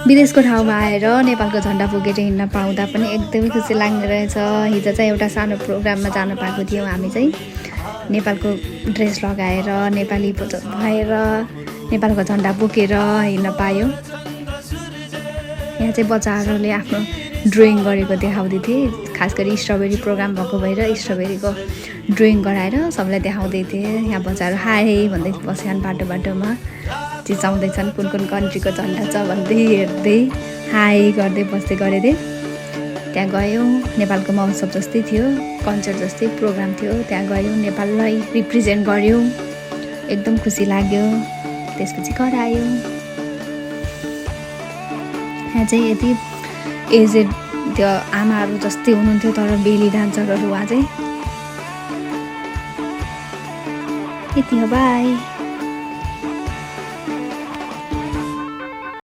विदेशको ठाउँमा आएर नेपालको झन्डा बोकेर हिँड्न पाउँदा पनि एकदमै खुसी लाग्ने रहेछ। हिजो चाहिँ एउटा सानो प्रोग्राममा जान पाएको थियौँ हामी चाहिँ। नेपालको ड्रेस लगाएर नेपाली भएर नेपालको झन्डा बोकेर हिँड्न पायौँ। यहाँ चाहिँ बच्चाहरूले आफ्नो ड्रइङ गरेको देखाउँदै थिए। खास गरी स्ट्रबेरी प्रोग्राम भएको भएर स्ट्रबेरीको ड्रइङ गराएर सबलाई देखाउँदै थिए। यहाँ बच्चाहरू हाय भन्दै बस्छन्, बाटो बाटोमा चिचाउँदैछन् कुन कुन कन्ट्रीको झन्डा छ भन्दै हेर्दै हाय गर्दै बस्दै गरेथे। त्यहाँ गयौँ, नेपालको महोत्सव जस्तै थियो, कन्सर्ट जस्तै प्रोग्राम थियो। त्यहाँ गयौँ, नेपाललाई रिप्रेजेन्ट गऱ्यौँ, एकदम खुसी लाग्यो। त्यसपछि घर आयौँ। यहाँ चाहिँ यति एजेड त्यो आमाहरू जस्तै हुनुहुन्थ्यो, तर बेली डान्सरहरू उहाँ चाहिँ। यति हो, बाई।